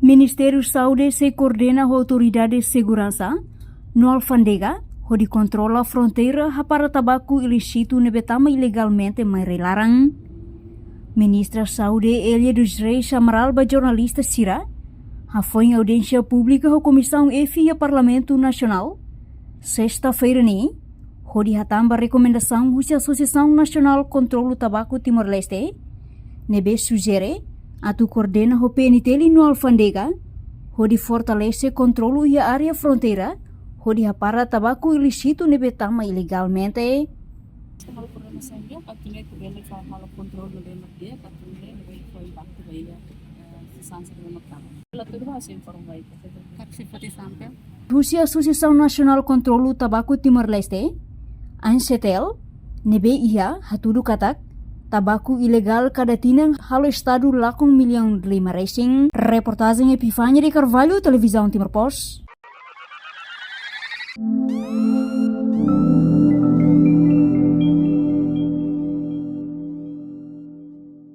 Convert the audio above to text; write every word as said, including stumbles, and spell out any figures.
Ministériu Saúde sei koordena ho autoridade seguransa no alfándega hodi kontrola fronteira hapara tabaku ilísitu ne'ebé tama ilegalmente mai rai-laran. Ministra Saúde Elia dos Reis Amaral ba jornalista sira hafoin audiénsia públika ho Komisaun F iha Parlamentu Nasionál, sesta-feira ne'e, hodi hatán ba rekomendasaun husi Asosiasaun Nasionál Kontrolu Tabaku Timor-Leste, ne'ebé sujere atu koordena ho P N T L no alfándega hodi fortalese kontrolu iha área fronteira hodi hapara tabaku ilísitu ne'ebé tama ilegalmente. Halo koordenasaun di'ak atu nune'e ita bele halo kontrolu ne'ebé mak di'ak atu nune'e ne'ebé fó impaktu ba iha, eh, sasán sira ne'ebé mak tama. Halo tuir ba hasil informa ba ita. Husi Asosiasaun Nasionál Kontrolu Tabaku Timor-Leste, A N C T L, ne'ebé iha hatudu katak tabaku ilegál kada tinan halo estadu lakon millaun lima resin. Reportajen Epifania de Carvalho, Televizaun Timor Post.